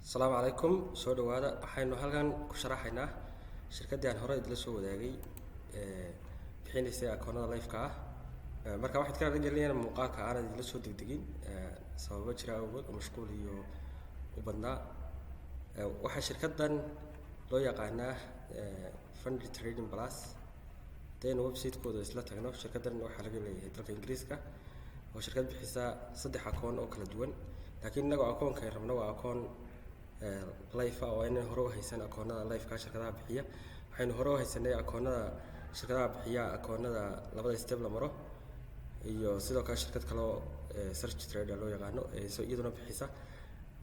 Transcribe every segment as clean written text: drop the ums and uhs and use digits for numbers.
Asalaamu calaykum, soo dhawaada. Waxaynu halkan ku sharaxaynaa shirkaddii aan hore idila soo wadaagay ee bixinaysay akoonada live-ka ah. Marka waxaad ka raaligelinayaan muuqaalka aanan idila soo degdegin sababo jira awgood oo mashquul iyo u badnaa. Waxaa shirkaddan loo yaqaanaa Funded Trading Plus. Haddaynu website-kooda isla tagno, shirkaddan waxaa laga leeyahay dalka Ingiriiska oo shirkad bixisa saddex akoon oo kala duwan, laakiin innagoo akoonka ay rabno waa akoon live ah oo aynan hore u haysan akoonada live-ka shirkadaha bixiya. Waxaynu hore u haysanay akoonada shirkadaha bixiya akoonada labada step la maro iyo sidoo kale shirkad kale oo Surge Trader loo yaqaano ee iyaduna bixisa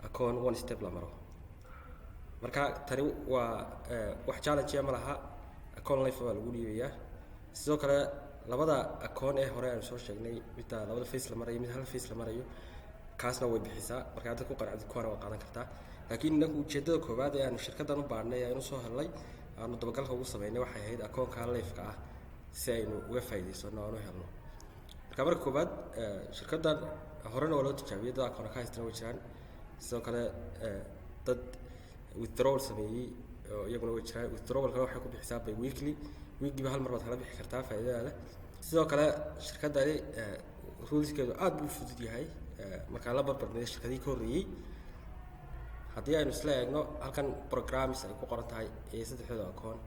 akoon one step la maro. Marka tani waa wax challenge ma laha, akoon live baa lagu dhiibayaa. Sidoo kale labada akoon ee hore aanu soo sheegnay, midda labada phase la marayo, mid hal phase la marayo, kaasna way bixisaa. Marka haddaad ku qanacdid, kuwana waa qaadan kartaa. Laakiin inagu ujeeddada koowaad ee aanu shirkaddan u baadhnay, aanu soo helnay, aanu dabagalka ugu sameynay, waxay ahayd akoonka live-ka ah si aynu uga faa'iidaysano, aanu helno. Marka koowaad, shirkaddan horena waa loo tijaabiyey, dad akoona ka haystana way jiraan. Sidoo kale dad withdrawal sameeyey oo iyaguna way jiraan. Withdrawalkana waxay ku bixisaa by weekly, weeklyba hal mar baad kala bixi kartaa faa'iidadaada. Sidoo kale shirkaddani ruleskeedu aad buu u fudud yahay markaan la barbarnay shirkadihii ka horreeyey. Haddii aynu isla eegno halkan programs ay ku qoran tahay ee saddexdooda akoon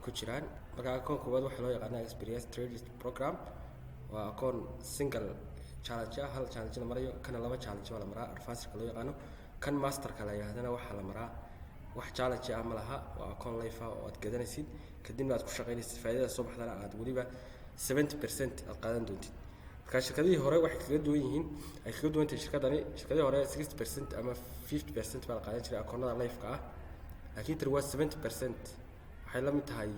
ku jiraan, marka akoon koowaad waxaa loo yaqaanaa Experience Traders Program, waa akoon single challenge ah, hal challenge la marayo. Kana laba challenge waa la maraa, advancedka loo yaqaano. Kan masterka la yidhahdana waxaa la maraa wax challenge ah ma laha, waa akoon live ah oo aad gadanaysid, kadibna aad ku shaqaynaysid, faa'iidada soo baxdana aad weliba 70% aad qaadan doontid. Marka shirkadihii hore waxay kaga duwan yihiin, ay kaga duwan tahay shirkadani, shirkadihii hore 60% ama 50% baa la qaadan jiray akoonada live-ka ah, laakiin tani waa 70%. Waxay la mid tahay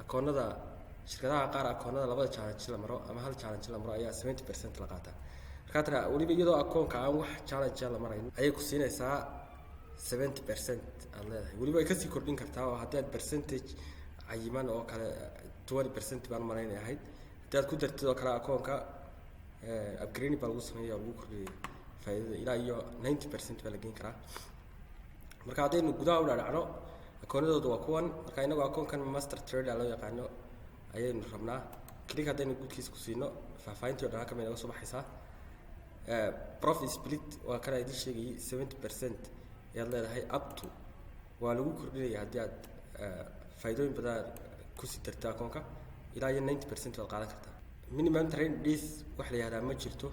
akoonada shirkadaha qaar, akoonada labada challenge la maro ama hal challenge la maro ayaa 70% la qaataa. Marka tana weliba iyadoo akoonka aan wax challenge la marayn ayay ku siinaysaa 70% aad leedahay. Weliba ay kasii kordhin kartaa oo haddii aad percentage cayiman oo kale, 20% baan malaynay ahayd, haddii aad ku dartid oo kale, akoonka upgrading baa lagu sameeya oo lagu kordhiyay faa'iidada, ilaa iyo 90% baa la geyn karaa. Marka haddaynu gudaha u dhaadhacno, akoonadooda waa kuwan. Marka inagoo akoonkan Master Trader loo yaqaano ayaynu rabnaa. Click haddaynu guudkiisa ku siino, faahfaahintii o dhan halkan bay naga soo baxaysaa. Profit split waa kana idin sheegayay, 70% ayaad leedahay, up to waa lagu kordhinaya haddii aad faa'iidooyin badan aad kusii darto akoonka, ilaa iyo 90% waad qaadan kartaa. Minimum trading days wax la yihahdaa ma jirto.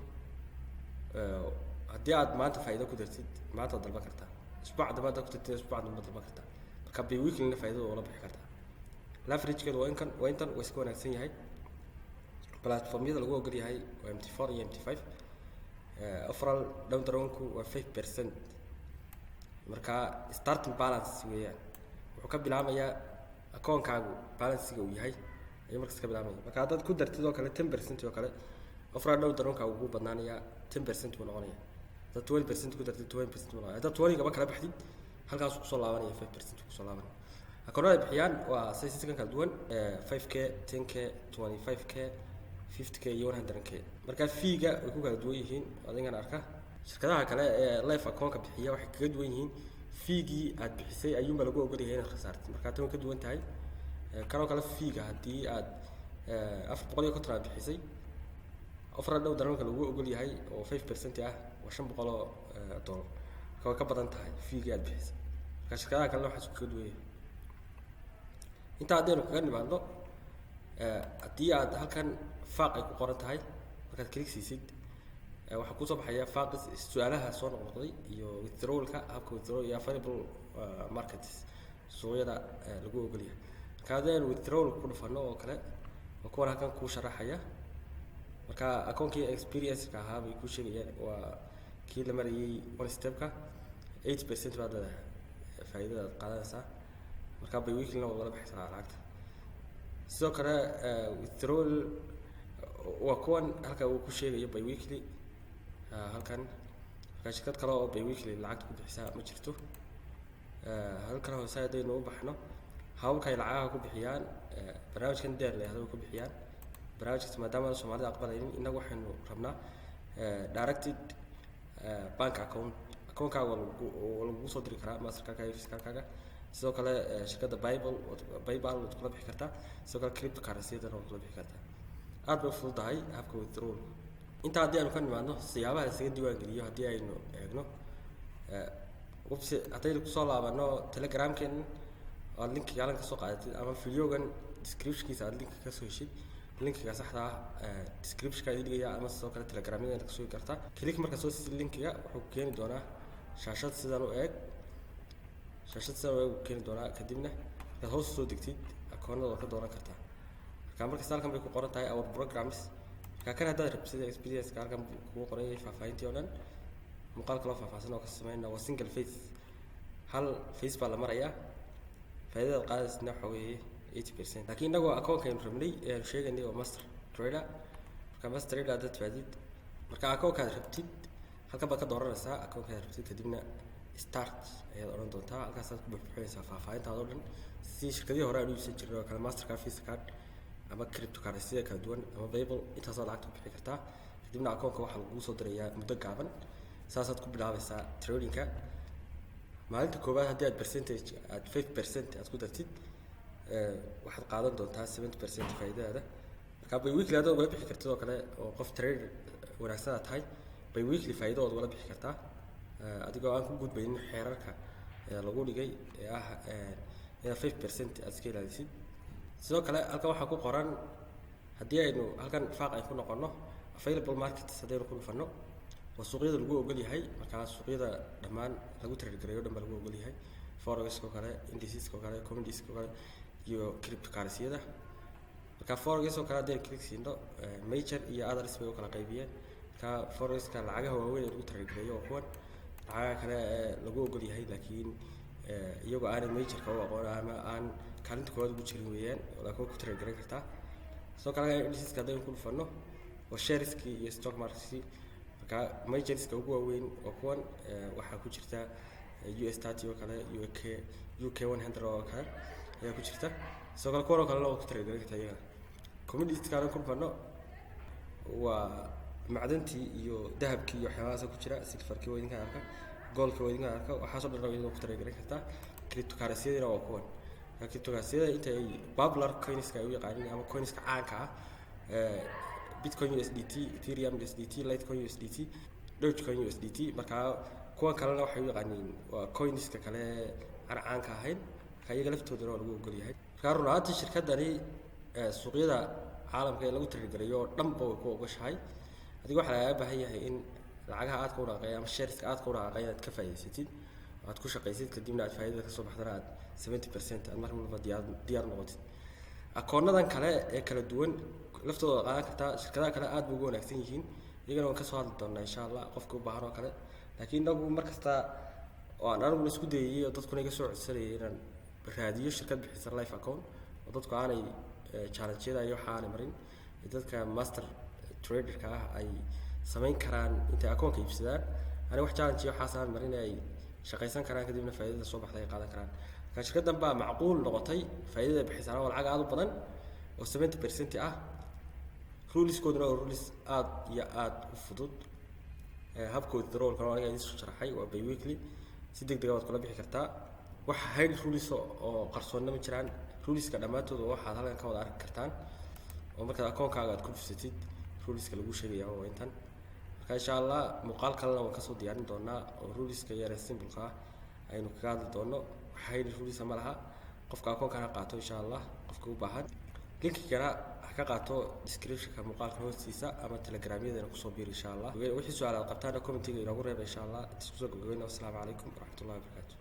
Haddii aad maanta faa'iido ku dartid, maanta waad dalban kartaa. Isbuuc dambe haddaad ku dartid, isbuuc dambe dalban kartaa. Marka bi weeklyna faa'iidada waa la bixi kartaa. Leveragekeedu waa inkan, waa intan, waa iska wanaagsan yahay. Platformyada lagu ogol yahay waa MT4 iyo MT5. Overall drawdownku waa 5%. Marka starting balance weeyaan, wuxuu ka bilaamayaa akoonkaagu balancega uu yahay ayuu markaas ka bilaabmaya. Marka haddaad ku dartid oo kale 10% oo kale, overall drawdownkaagu wuu badnaanayaa, 10% buu noqonaya. Haddaad 20% ku dartid, 20% buu noqonaya. Haddaad 20 gaba kala baxdid, halkaasuu kusoo laabanaya, 5% kusoo laabanaya. Akoonada ay bixiyaan waa sizeskan kala duwan: 5K, 10K, 25K, 50K iyo 100K. Marka fee-ga way ku kala duwan yihiin. Adigan arka, shirkadaha kale ee live akoonka bixiya waxay kaga duwan yihiin fee-gii aad bixisay ayuunbaa lagu ogol yahay inaad khasaartid. Marka tan way ka duwan tahay. Kanoo kale fee-ga haddii aad 450 aad bixisay, overall drawdownka lagu ogol yahay oo 5% ah waa $500. Marka way ka badan tahay fee-gii aad bixisay. Marka shirkadaha kalena waxaas kaga duwan yahay. Intaa haddaynu kaga nimaadno, haddii aad halkan FAQ ay ku qoran tahay markaad click siisid, waxaa kusoo baxaya FAQs, su-aalaha soo noqnoqday iyo withdrawalka, habka withdrawal iyo available markets, suuqyada lagu ogol yahay. Marka haddaynu withdrawal ku dhufano oo kale, waa kuwan halkan kuu sharaxaya. Marka akoonkii experience-ka ahaa bay kuu sheegayaan, waa kii la marayay one stepka, 80% baad leedahay faa'iidada aad qaadanaysaa. Marka bi weeklyna waad wala baxaysaa lacagta. Sidoo kale withdrawal waa kuwan halka uu ku sheegayo bi weekly halkan. Marka shirkad kale oo bi weekly lacagta ku bixisaa ma jirto. Halkan hoose haddaynu u baxno, hababka ay lacagaha ku bixiyaan, barnaamijkan deer la yihahdo way ku bixiyaan. Barnaamijkaas maadaama aan Soomaalida aqbalaynin, innagu waxaynu rabnaa directed bank account. Akoonkaaga waa lagugu soo diri karaa Mastercardkaaga iyo Visa cardkaaga. Sidoo kale shirkadda Bible, PayPal waad kula bixi kartaa. Sidoo kale cryptocurrency-yadana waad kula bixi kartaa. Aad bay u fududahay habka withdrawal. Intaa haddii aynu ka nimaadno, siyaabaha la isaga diiwaan geliyo haddii aynu eegno, website haddaynu kusoo laabano Telegramken, aad linkiga halkan kasoo qaadatid ama videogan descriptionkiisa aad linka kasoo heshid, linkiga saxda ah descriptionka idin dhigaya, ama sidoo kale Telegramyada kasoo heli kartaa. Click marka soo siisid linkiga, wuxuu keeni doonaa shaashad sidan u eeg. Shaashad sidan u eeg uu keeni doonaa. Kadibna markaad hoos soo degtid, akoonada waad ka dooran kartaa. Marka markasta halkan bay ku qoran tahay "our programs". Marka kan haddaad rabtid experience, halkan buu kugu qoran yahay faahfaahintii oo dhan. Muuqaalka loo faahfaahsan oo ka sameynaa waa single phase, hal phase baa la marayaa. Faa'iidada qaadaysna waxa weeye 80%. Laakiin innagoo akoonkaynu rabnay ee aanu sheegaynay waa master trader. Marka master trader haddaad timaadid, marka akoonkaad rabtid halkan baad ka dooranaysaa akoonkaad rabtid. Kadibna "start" ayaad odhan doontaa. Halkaasaad ku buxbuxinaysaa faahfaahintaada oo dhan, si shirkadihii hore aan u iibsan jirnay oo kale, Mastercard, Visa card ama cryptocurrency kala duwan ama PayPal, intaasaad lacagta ku bixi kartaa. Kadibna akoonka waxaa lagugu soo dirayaa muddo gaaban. Saasaad ku bilaabaysaa tradingka. Maalinta koowaad haddii aad percentage aad 5% aad ku dartid, waxaad qaadan doontaa 70% faa'iidadaada. Marka bi weekly haddaad ugala bixi kartid oo kale, oo qof trader wanaagsan aad tahay, bi weekly faa'iido waad ugala bixi kartaa, adigoo aan ku gudbaynin xeerarka lagu dhigay ee ah inaad 5% aad iska ilaalisid. Sidoo kale halkan waxaa ku qoran, haddii aynu halkan faaq ay ku noqono, "available markets" haddaynu ku dhufano, waa suuqyada lagu ogol yahay. Markaa suuqyada dhammaan lagu trade gareeyo dhan baa lagu ogol yahay: forex oo kale, indices oo kale, commodities oo kale iyo cryptocurrency-yada. Marka forex oo kale haddaynu click siino, major iyo others bay u kala qaybiyeen. Marka forexka lacagaha waaweyn ee lagu trade gareeyo waa kuwan. Lacagaha kale ee lagu ogol yahay laakiin iyagoo aanay majorka u aqoon ama aan kaalinta koowaad ugu jirin weeyaan, laakiin waa ku trade garan kartaa. Sidoo kale indicieska haddaynu ku dhufano, waa shareski iyo stock marketkii. Marka majorska ugu waaweyn waa kuwan. Waxaa ku jirta US 30 oo kale, UK 100 oo kale ayaa ku jirta. Sidoo kale kuwan oo kalena waa ku trade garan kartaa iyagana. Commoditieska ku dhufano, waa macdantii iyo dahabkii iyo waxyaabahaas ku jira. Silverkii waa idinka arka, goldka waa idinka arka, waxaasoo dhan waa idin ku trade garan kartaa. Cryptocurrency-yadina waa kuwan. Marka cryptocurrency-yada inta ay popular coinska ay u yaqaaniin ama coinska caanka ah, Bitcoin USDT, Ethereum USDT, Litecoin USDT, Dogecoin USDT. Marka kuwan kalena waxay u yaqaaniin waa coinska kale aan caanka ahayn. Marka iyaga laftoodana waa lagu ogol yahay. Marka run ahaantii shirkadani suuqyada caalamka ee lagu trade gareeyo oo dhanba way ku ogoshahay. Adiga waxaa lagaaga baahan yahay in lacagaha aadka u dhaqaaqeeya ama shareska aadka u dhaqaaqeeya inaad ka faa'iidaysatid, aad ku shaqaysid, kadibna aad faa'iidada kasoo baxdana aad 70% aad mar walba diyaar noqotid. Akoonadan kale ee kala duwan laftooda waad qaadan kartaa. Shirkadaha kale aad bay ugu wanaagsan yihiin, iyagana waan kasoo hadli doonaa insha Allah qofka u baahan oo kale. Laakiin inagu mar kasta oo aan aniguna isku dayayay oo dadkuna iga soo codsanayay inaan raadiyo shirkad bixisa live account oo dadku aanay challenge-yada iyo waxa aanay marin, dadka master traderka ah ay samayn karaan intay akoonka iibsadaan, ani wax challenge iyo waxaas aan marin, ay shaqaysan karaan, kadibna faa'iidada soo baxday ay qaadan karaan. Marka shirkaddan baa macquul noqotay. Faa'iidada bixisana waa lacag aad u badan oo 70% ah. Ruleskooduna waa rules aad iyo aad u fudud. Habka withdrawalkana aniga idin soo sharaxay, waa bi-weekly, si deg dega waad kula bixi kartaa. Wax hide rules oo qarsoonna ma jiraan. Ruleska dhammaantood waxaad halkan ka wada arki kartaan oo markaad akoonkaaga aad ku dhufsatid, ruleska lagu sheegaya waa intan. Marka insha Allah muuqaal kalena waan kasoo diyaarin doonaa oo ruleska yare simpleka ah aynu kaga hadli doono. Wax hide rulesa ma laha. Qofka akoonkan ha qaato insha Allah. Qofka u baahan linkigana ha ka qaato descriptionka muuqaalka hoostiisa ama Telegramyadana kusoo biir insha Allah. Wixii su-aal aad qabtaana commentiga inoogu reeba insha Allah. Isku soo gabagabayna. Wasalaamu calaykum waraxmatullahi wabarakaatu.